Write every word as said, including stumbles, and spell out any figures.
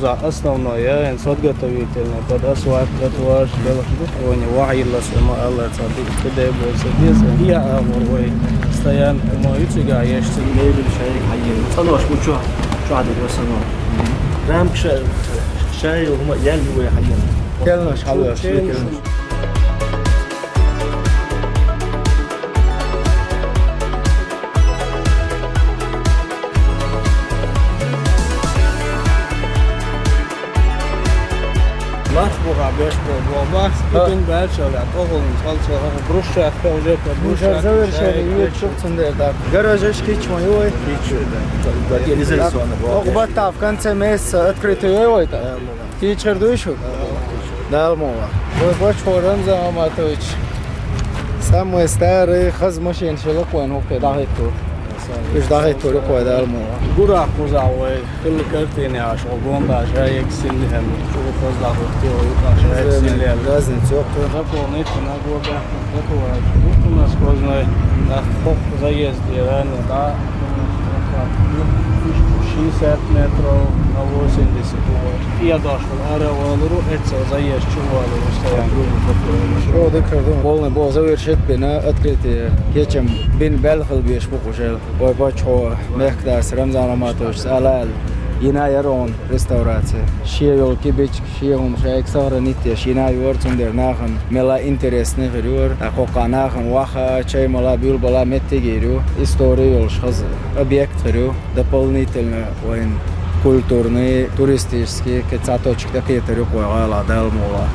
Основное, эн подготовительный, под асфальт, тротуар, белых буквони, вахьиллас, ма Алла, цади, кудай болса, без, я, а, вор, вой, стоянка, ма, ю цига, еш, ци. Мебель шайик хьайин. Цанош, мучо, чуади, васано. Рам кша-, шай, ума, ял, ю, вой, хьайин. Келнош, хьалош, Чу-, келнош. Ларх бугӀа беш бо-, бо-, бо-, Ха. Итин баьчча лаьтта, тӀохулун цхьалца, хӀа, брусчатка, уже по Мужар брусчатка, завер шери, шайга ю, беш. Чуп цундер дак. Гаражаш кич ма ю вай? Кич ю, да. Да, да, не зря Так, слона была. Ох, бата, в конце месяца открытый ю вай та? Да, да, да. Кичер дуй шу? Да, да, да. Дал мола. Вай боч форум за Аматович. Самый старый хаз машин шелок вайн, охе, да, хету. Уж дагӀиттур юкъой дал мугӀа. Гурахь кхузахь вай, хилла картина яш, гонда шайга синлихан, чу хоза дахьухти вай, юкъа шайга синлихан. Разница йоккху. Дополнительно гога, дополнительно. У нас кожной, да, хоху заезд дерани, да, шестьдесят метров на восемьдесят. Я дошел, ара валуру, это заезд чу валуру, стоянка. Шо декар ду. Полный бо завершит бина открытие. Кечем бин белхал беш бу кужел. Вай бачхо мехкдас Рамзан Аматович алал йина ярон реставрация. Шиёл кибичк, шиём шайк сохранить я, шина юр цундер нахан мела интересный гирюр. А кока нахан ваха чай мала бюл бала меттигирю. История ёлш хаз объект гирю. Дополнительно вайн культурный, туристический кецаточек такие тарюк вай гала дал мула.